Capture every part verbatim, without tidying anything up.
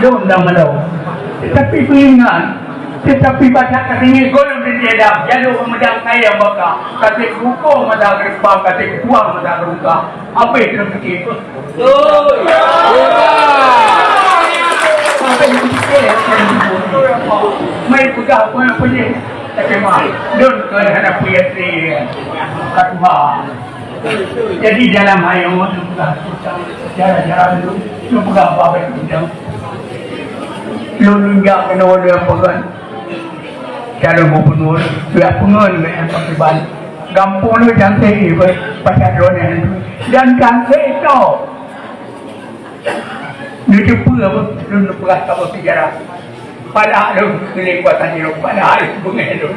Dong lam malam. Tetapi peuingat, tetapi bak that ka teungoh gohlom di dalam jalur meudang kayang baka, ka teuk bukon mata geureumpang, ka teuk kuang mata geureumpang. Apa yang kena fikir? Apa yang kena fikir? Mai peugah apa yang punya. Tapi mah, dong keu hana puyah. Kat mah. Jadi dalam ayat tu peugah susah, cara-cara tu, tu peugah apa baik bidang. Lôn lunjak keunoe lôn peugah. Calon gubernur, sudah pengen dengan Pak Iban. Gampông lôn cantik, pasal drone yang tu. Dan cantik tau. Neuteupeu apa? Lôn neupeugah saboh sejarah. Padahai lôn keuneuk buat tadi lôn, padahai lôn beungéh lôn.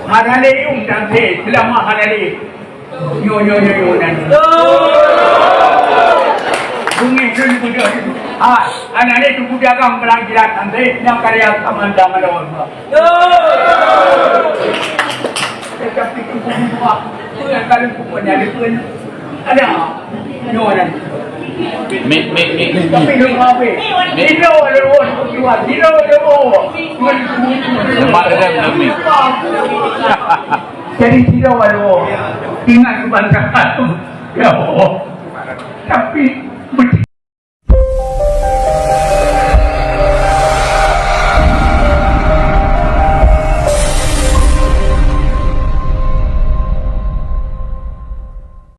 Hana lé yum tangke, seulama hana lé. Nyoe, nyoe, nyoe, nyoe, nan. Beungéh lôn beudôh. Ah, hana lé teungku dagang beulang jilat tangke, nyang karya kamanda malawan. Tetapi teungku buah, peue nyang ka lôn peubuet nyan lé peue? Ada. Nyoe nyan. Mik, mik, mik. Tapi lôn habéh. Mik. Tiga lôn, dua, tiga lôn. Lemak rem dah mik. Jadi tiga lôn. Ingat kebansakan. Ya Allah. Tapi